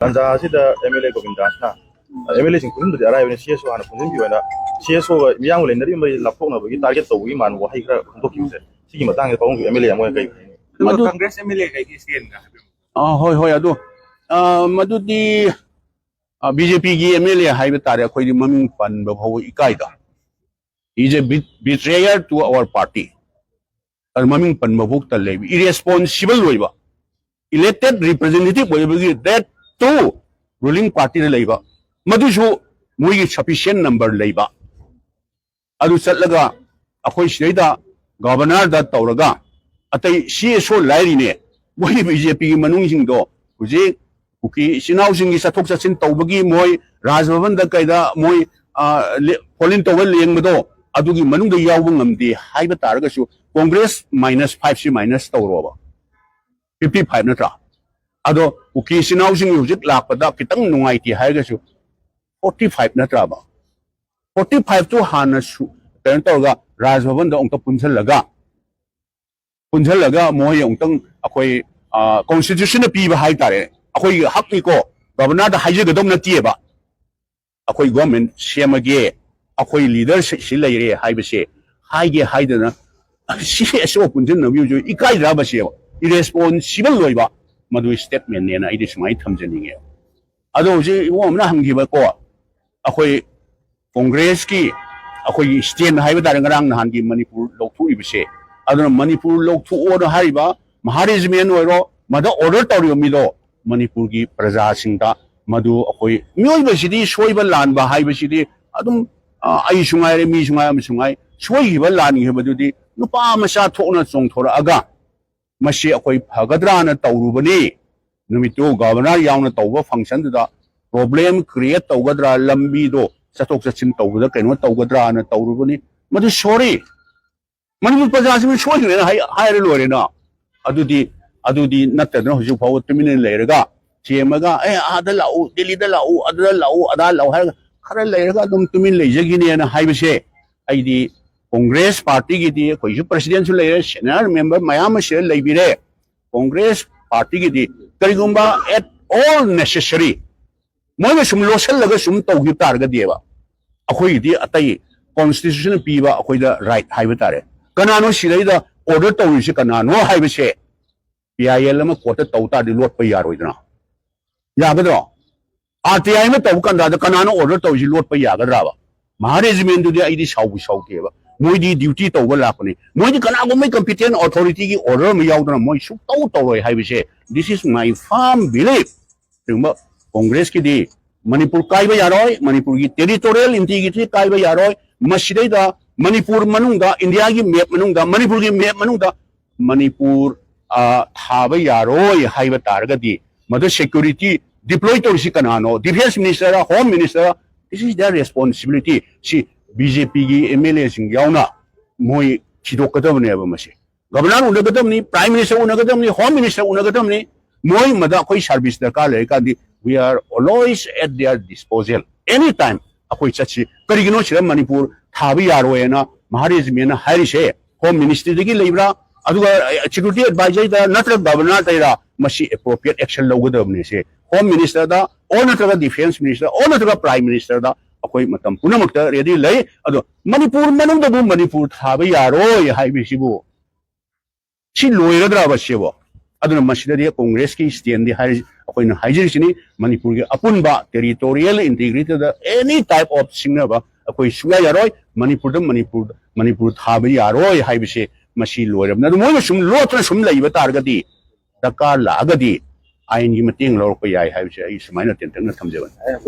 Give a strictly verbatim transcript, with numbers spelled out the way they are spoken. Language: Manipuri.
ꯇꯥꯟꯖꯥ ꯑꯁꯤꯗ ꯑꯦꯝ ꯑꯦꯜ ꯑꯦ ꯒꯣꯕꯤꯟꯗꯥꯁꯅ ꯑꯦꯝ ꯑꯦꯜ ꯑꯦꯁꯤꯡ ꯄꯨꯟꯕꯗꯤ ꯑꯔꯥꯏꯕꯅꯤ, ꯁꯤ ꯑꯦꯁ ꯑꯣ ꯍꯥꯟꯅ ꯄꯨꯟꯁꯤꯟꯕꯤꯌꯨ ꯍꯥꯏꯅ, ꯁꯤ ꯑꯦꯁ ꯑꯣꯒ ꯃꯤꯌꯥꯝꯒ ꯂꯩꯅꯔꯤꯕ ꯃꯔꯤ ꯂꯥꯞꯊꯣꯛꯅꯕꯒꯤ ꯇꯥꯔꯒꯦꯠ ꯇꯧꯕꯒꯤ ꯃꯥꯟꯕ ꯋꯥꯍꯩ ꯈꯔ ꯐꯣꯡꯗꯣꯛꯈꯤꯕꯁꯦ, ꯁꯤꯒꯤ ꯃꯇꯥꯡꯗ ꯄꯥꯕꯨꯡꯒꯤ ꯑꯦꯝ ꯑꯦꯜ ꯑꯦ ꯑꯃ ꯑꯣꯏꯅ ꯀꯩ ꯍꯥꯏꯅꯤꯡꯉꯤ? ꯑꯗꯨꯒ ꯃꯗꯨ ꯀꯪꯒ꯭ꯔꯦꯁ ꯑꯦꯝ ꯑꯦꯜ ꯑꯦ ꯈꯩꯒꯤ ꯏꯁꯇꯦꯟꯒ ꯍꯥꯏꯕꯤꯌꯨ꯫ ꯑ, ꯍꯣꯏ, ꯍꯣꯏ, ꯑꯗꯨ, ꯑ, ꯃꯗꯨꯗꯤ, ꯑ, ꯕꯤ ꯖꯦ ꯄꯤꯒꯤ ꯑꯦꯝ ꯑꯦꯜ ꯑꯦ ꯍꯥꯏꯕ ꯇꯥꯔꯦ, ꯑꯩꯈꯣꯏꯗꯤ ꯃꯃꯤꯡ ꯄꯟꯕ ꯐꯥꯎꯕ ꯏꯀꯥꯏꯗ꯫ He is a be-, betrayer to our party. ꯑꯗꯨ ꯃꯃꯤꯡ ꯄꯟꯕ ꯐꯥꯎ ꯇꯜꯂꯦꯕ, ꯏꯔꯦꯁꯄꯣꯟꯁꯤꯕꯜ ꯑꯣꯏꯕ, ꯏꯂꯦꯛꯇꯦꯠ ꯔꯤꯄ꯭ꯔꯖꯦꯟꯇꯦꯇꯤꯚ ꯑꯣꯏꯕꯒꯤ, that too ruling party ꯗ ꯂꯩꯕ, ꯃꯗꯨꯁꯨ ꯃꯣꯏꯒꯤ sufficient number ꯂꯩꯕ꯫ ꯑꯗꯨ ꯆꯠꯂꯒ ꯑꯩꯈꯣꯏ ꯁꯤꯗꯩꯗ ꯒꯚꯔꯅꯔꯗ ꯇꯧꯔꯒ ꯑꯇꯩ ꯁꯤ ꯑꯦꯁ ꯑꯣ ꯂꯥꯏꯔꯤꯅꯦ, ꯃꯣꯏ ꯕꯤ ꯖꯦ ꯄꯤꯒꯤ ꯃꯅꯨꯡꯁꯤꯡꯗꯣ ꯍꯧꯖꯤꯛ ꯀꯨꯀꯤ ꯏꯆꯤꯟ ꯏꯅꯥꯎꯁꯤꯡꯒꯤ ꯆꯠꯊꯣꯛ ꯆꯠꯁꯤꯟ ꯇꯧꯕꯒꯤ ꯃꯣꯏ ꯔꯥꯖ ꯚꯕꯟꯗ ꯀꯩꯗ ꯃꯣꯏ, ꯑ, ꯂꯦ-, ꯐꯣꯂꯤꯟ ꯇꯧꯕ ꯂꯦꯡꯕꯗꯣ ꯑꯗꯨꯒꯤ ꯃꯅꯨꯡꯗ ꯌꯥꯎꯕ ꯉꯝꯗꯦ ꯍꯥꯏꯕ ꯇꯥꯔꯒꯁꯨ ꯀꯣꯡꯒ꯭ꯔꯦꯁ ꯃꯥꯏꯅꯁ ꯐꯥꯏꯚꯁꯤ ꯃꯥꯏꯅꯁ ꯇꯧꯔꯣꯕ, ꯐꯤꯐꯇꯤ ꯐꯥꯏꯚ ꯅꯠꯇ꯭ꯔꯥ? ꯑꯗꯣ ꯀꯨꯀꯤ ꯏꯆꯤꯟ ꯏꯅꯥꯎꯁꯤꯡ ꯍꯧꯖꯤꯛ ꯂꯥꯛꯄꯗ ꯈꯤꯇꯪ ꯅꯨꯡꯉꯥꯏꯇꯦ ꯍꯥꯏꯔꯒꯁꯨ ꯐꯣꯔꯇꯤ ꯐꯥꯏꯚ ꯅꯠꯇ꯭ꯔꯕ? ꯐꯣꯔꯇꯤ ꯐꯥꯏꯚꯇꯨ ꯍꯥꯟꯅ ꯁꯨ-, ꯀꯩꯅꯣ ꯇꯧꯔꯒ ꯔꯥꯖ ꯚꯕꯟꯗ ꯑꯃꯨꯛꯇ ꯄꯨꯟꯁꯤꯜꯂꯒ, ꯄꯨꯟꯁꯤꯜꯂꯒ ꯃꯣꯏ ꯑꯃꯨꯛꯇꯪ ꯑꯩꯈꯣꯏ, ꯑ, ꯀꯣꯟꯁꯇꯤꯇ꯭ꯌꯨꯁꯟꯅ ꯄꯤꯕ ꯍꯥꯏꯇꯥꯔꯦ, ꯑꯩꯈꯣꯏꯒꯤ ꯍꯛꯅꯤꯀꯣ, ꯒꯚꯔꯅꯔꯗ ꯍꯥꯏꯖꯒꯗꯧ ꯅꯠꯇꯦꯕ꯫ ꯑꯩꯈꯣꯏ ꯒꯣꯔꯃꯦꯟ ꯁꯦꯝꯃꯒꯦ, ꯑꯩꯈꯣꯏ ꯂꯤꯗꯔꯁꯤꯞꯁꯤ ꯂꯩꯔꯦ ꯍꯥꯏꯕꯁꯦ ꯍꯥꯏꯒꯦ ꯍꯥꯏꯗꯅ ꯁꯤ ꯑꯦꯁ ꯑꯣ ꯄꯨꯟꯁꯤꯟꯅꯕꯤꯕꯁꯨ ꯏꯀꯥꯏꯗ꯭ꯔꯕ ꯁꯤꯕ? ꯏꯔꯦꯁꯄꯣꯟꯁꯤꯕꯜ ꯑꯣꯏꯕ ꯃꯗꯨ ꯁ꯭ꯇꯦꯠꯃꯦꯟꯅꯦꯅ ꯑꯩꯗꯤ ꯁꯨꯃꯥꯏꯅ ꯊꯝꯖꯅꯤꯡꯉꯦ꯫ ꯑꯗꯣ ꯍꯧꯖꯤꯛ ꯏꯕꯨꯡ ꯑꯃꯅ ꯍꯪꯈꯤꯕꯀꯣ, ꯑꯩꯈꯣꯏ ꯀꯣꯡꯒ꯭ꯔꯦꯁꯀꯤ ꯑꯩꯈꯣꯏꯒꯤ ꯁ꯭ꯇꯦꯟ ꯍꯥꯏꯕ ꯇꯥꯔꯦ, ꯉꯔꯥꯡ ꯅꯍꯥꯟꯒꯤ ꯃꯅꯤꯄꯨꯔ ꯂꯧꯊꯣꯛꯏꯕꯁꯦ, ꯑꯗꯨꯅ ꯃꯅꯤꯄꯨꯔ ꯂꯧꯊꯣꯛꯑꯣꯅ ꯍꯥꯏꯔꯤꯕ ꯃꯍꯥꯔꯤꯖꯃꯦꯟ ꯑꯣꯏꯔꯣ, ꯃꯗ ꯑꯣꯔꯗꯔ ꯇꯧꯔꯤꯕ ꯃꯤꯗꯣ ꯃꯅꯤꯄꯨꯔꯒꯤ ꯄ꯭ꯔꯖꯥꯁꯤꯡꯗ ꯃꯗꯨ ꯑꯩꯈꯣꯏ ꯃꯤꯑꯣꯏꯕꯁꯤꯗꯤ ꯁꯣꯏꯕ ꯂꯥꯟꯕ ꯍꯥꯏꯕꯁꯤꯗꯤ ꯑꯗꯨꯝ, ꯑ, ꯑꯩꯁꯨ ꯉꯥꯏꯔꯦ, ꯃꯤꯁꯨ ꯉꯥꯏ, ꯑꯃꯁꯨ ꯉꯥꯏ, ꯁꯣꯏꯈꯤꯕ ꯂꯥꯟꯈꯤꯕꯗꯨꯗꯤ ꯅꯨꯄꯥ ꯃꯆꯥ ꯊꯣꯛꯅ ꯆꯣꯡꯊꯣꯔꯛꯑꯒ ꯃꯁꯤ ꯑꯩꯈꯣꯏ ꯐꯒꯗ꯭ꯔꯥꯅ ꯇꯧꯔꯨꯕꯅꯤ꯫ ꯅꯨꯃꯤꯠꯇꯨ ꯒꯚꯔꯅꯔ ꯌꯥꯎꯅ ꯇꯧꯕ ꯐꯪꯁꯟꯗꯨꯗ ꯄ꯭ꯔꯣꯕ꯭ꯂꯦꯝ ꯀ꯭ꯔꯤꯌꯦꯠ ꯇꯧꯒꯗ꯭ꯔꯥ, ꯂꯝꯕꯤꯗꯣ ꯆꯠꯊꯣꯛ ꯆꯠꯁꯤꯟ ꯇꯧꯕꯗ ꯀꯩꯅꯣ ꯇꯧꯒꯗ꯭ꯔꯥꯅ ꯇꯧꯔꯨꯕꯅꯤ꯫ ꯃꯗꯨ ꯁꯣꯔꯤ, ꯃꯅꯤꯄꯨꯔ ꯄ꯭ꯔꯖꯥꯁꯤꯡꯅ ꯁꯣꯏꯈ꯭ꯔꯦꯅ ꯍꯥꯏ-, ꯍꯥꯏꯔ ꯂꯣꯏꯔꯦꯅ꯫ ꯑꯗꯨꯗꯤ, ꯑꯗꯨꯗꯤ ꯅꯠꯇꯗꯅ ꯍꯧꯖꯤꯛ ꯐꯥꯎꯕ ꯇꯨꯃꯤꯟꯅ ꯂꯩꯔꯒ ꯊꯦꯝꯃꯒ, "ꯑꯦ, ꯑꯥꯗ ꯂꯥꯛꯎ, ꯗꯦꯜꯂꯤꯗ ꯂꯥꯛꯎ, ꯑꯗꯨꯗ ꯂꯥꯛꯎ, ꯑꯗꯥ ꯂꯥꯛꯎ" ꯍꯥꯏꯔꯒ ꯈꯔ ꯂꯩꯔꯒ ꯑꯗꯨꯝ ꯇꯨꯃꯤꯟ ꯂꯩꯖꯈꯤꯅꯦꯅ ꯍꯥꯏꯕꯁꯦ, ꯑꯩꯗꯤ ꯀꯣꯡꯒ꯭ꯔꯦꯁ ꯄꯥꯔꯇꯤꯒꯤꯗꯤ, ꯑꯩꯈꯣꯏꯁꯨ ꯄ꯭ꯔꯁꯤꯗꯦꯟꯁꯨ ꯂꯩꯔꯦ, ꯁꯦꯅꯤꯌꯔ ꯃꯦꯝꯕꯔ ꯃꯌꯥꯝ ꯑꯃ ꯁꯤꯗ ꯂꯩꯕꯤꯔꯦ꯫ ꯀꯣꯡꯒ꯭ꯔꯦꯁ ꯄꯥꯔꯇꯤꯒꯤꯗꯤ ꯀꯔꯤꯒꯨꯝꯕ at all necessary, ꯃꯣꯏꯅ ꯁꯨꯝ ꯂꯣꯠꯁꯤꯜꯂꯒ ꯁꯨꯝ ꯇꯧꯈꯤꯕ ꯇꯥꯔꯒꯗꯤꯕ, ꯑꯩꯈꯣꯏꯒꯤꯗꯤ ꯑꯇꯩ constitution ꯄꯤꯕ ꯑꯩꯈꯣꯏꯗ right ꯍꯥꯏꯕ ꯇꯥꯔꯦ꯫ ꯀꯅꯥꯅꯣ ꯁꯤꯗꯩꯗ order ꯇꯧꯔꯤꯁꯤ ꯀꯅꯥꯅꯣ ꯍꯥꯏꯕꯁꯦ, P I L ꯑꯃ court ꯇꯧ ꯇꯥꯔꯗꯤ ꯂꯣꯠꯄ ꯌꯥꯔꯣꯏꯗꯅ? ꯌꯥꯒꯗ꯭ꯔꯣ? R T I ꯑꯃ ꯇꯧꯕ ꯀꯥꯟꯗ ꯀꯅꯥꯅꯣ order ꯇꯧꯔꯤꯁꯤ ꯂꯣꯠꯄ ꯌꯥꯒꯗ꯭ꯔꯕ? ꯃꯍꯥ regiment ꯗꯨꯗꯤ ꯑꯩꯗꯤ ꯁꯥꯎꯕꯨ ꯁꯥꯎꯗꯦꯕ꯫ ꯃꯣꯏꯗꯤ duty ꯇꯧꯕ ꯂꯥꯛꯄꯅꯤ꯫ ꯃꯣꯏꯗꯤ ꯀꯅꯥꯒꯨꯝꯕ competent authority ꯒꯤ order ꯑꯃ ꯌꯥꯎꯗꯅ ꯃꯣꯏ ꯁꯨꯛꯇꯧ ꯇꯧꯔꯣꯏ ꯍꯥꯏꯕꯁꯦ, this is my firm belief꯫ ꯀꯔꯤꯒꯨꯝꯕ Congress ꯀꯤꯗꯤ ꯃꯅꯤꯄꯨꯔ ꯀꯥꯏꯕ ꯌꯥꯔꯣꯏ, ꯃꯅꯤꯄꯨꯔꯒꯤ territorial integrity ꯀꯥꯏꯕ ꯌꯥꯔꯣꯏ, ꯃꯁꯤꯗꯩꯗ ꯃꯅꯤꯄꯨꯔ ꯃꯅꯨꯡꯗ, India ꯒꯤ map ꯃꯅꯨꯡꯗ, ꯃꯅꯤꯄꯨꯔꯒꯤ map ꯃꯅꯨꯡꯗ ꯃꯅꯤꯄꯨꯔ, ꯑ, ꯊꯥꯕ ꯌꯥꯔꯣꯏ ꯍꯥꯏꯕ ꯇꯥꯔꯒꯗꯤ, ꯃꯗꯨ security deploy ꯇꯧꯔꯤꯁꯤ ꯀꯅꯥꯅꯣ? Defence minister ꯔ, Home minister ꯔ? This is their responsibility꯫ ꯁꯤ B J P ꯒꯤ M L A ꯁꯤꯡ ꯌꯥꯎꯅ ꯃꯣꯏ ꯊꯤꯗꯣꯛꯀꯗꯕꯅꯦꯕ ꯃꯁꯤ꯫ Governor ꯎꯅꯒꯗꯕꯅꯤ, Prime Minister ꯎꯅꯒꯗꯕꯅꯤ, Home Minister ꯎꯅꯒꯗꯕꯅꯤ꯫ ꯃꯣꯏ ꯃꯗ ꯑꯩꯈꯣꯏ service ꯗꯔꯀꯥꯔ ꯂꯩꯔꯀꯥꯟꯗꯤ, we are always at their disposal, any time ꯑꯩꯈꯣꯏ ꯆꯠꯁꯤ꯫ ꯀꯔꯤꯒꯤꯅꯣ ꯁꯤꯗ ꯃꯅꯤꯄꯨꯔ ꯊꯥꯕ ꯌꯥꯔꯣꯏꯅ ꯃꯍꯥ regiment ꯅ ꯍꯥꯏꯔꯤꯁꯦ? Home Ministry ꯗꯒꯤ ꯂꯩꯕ꯭ꯔꯥ, ꯑꯗꯨꯒ security advisor ꯗ ꯅꯠꯇ꯭ꯔꯒ Governor ꯗꯩꯔꯥ? ꯃꯁꯤ appropriate action ꯂꯧꯒꯗꯕꯅꯤ꯫ ꯁꯦ Home Minister ꯗ, or ꯅꯠꯇ꯭ꯔꯒ Defence Minister, or ꯅꯠꯇ꯭ꯔꯒ Prime Minister ꯗ ꯑꯩꯈꯣꯏ ꯃꯇꯝ ꯄꯨꯝꯅꯃꯛꯇ ready ꯂꯩ꯫ ꯑꯗꯣ ꯃꯅꯤꯄꯨꯔ ꯃꯅꯨꯡꯗꯕꯨ ꯃꯅꯤꯄꯨꯔ ꯊꯥꯕ ꯌꯥꯔꯣꯏ ꯍꯥꯏꯕꯁꯤꯕꯨ ꯁꯤ ꯂꯣꯏꯔꯗ꯭ꯔꯕ ꯁꯤꯕꯣ? ꯑꯗꯨꯅ ꯃꯁꯤꯗꯗꯤ Congress ꯀꯤ stand ꯗꯤ ꯍꯥꯏꯔꯤ, ꯑꯩꯈꯣꯏꯅ ꯍꯥꯏꯖꯔꯤꯁꯤꯅꯤ, ꯃꯅꯤꯄꯨꯔꯒꯤ ꯑꯄꯨꯟꯕ territorial integrity the any type of ꯁꯤꯡꯅꯕ ꯑꯩꯈꯣꯏ ꯁꯨꯡꯌꯥ ꯌꯥꯔꯣꯏ꯫ ꯃꯅꯤꯄꯨꯔꯗ ꯃꯅꯤꯄꯨꯔ, ꯃꯅꯤꯄꯨꯔ ꯊꯥꯕ ꯌꯥꯔꯣꯏ ꯍꯥꯏꯕꯁꯦ ꯃꯁꯤ ꯂꯣꯏꯔꯕꯅꯤ꯫ ꯑꯗꯨ ꯃꯣꯏꯅ ꯁꯨꯝ ꯂꯣꯠꯇꯅ ꯁꯨꯝ ꯂꯩꯕ ꯇꯥꯔꯒꯗꯤ, ꯗꯔꯀꯥꯔ ꯂꯥꯛꯑꯒꯗꯤ ꯑꯥꯏꯟꯒꯤ ꯃꯇꯦꯡ ꯂꯧꯔꯛꯄ ꯌꯥꯏ ꯍꯥꯏꯕꯁꯦ ꯑꯩ ꯁꯨꯃꯥꯏꯅ ꯇꯦꯟꯇꯛꯅ ꯊꯝꯖꯕꯅꯤ꯫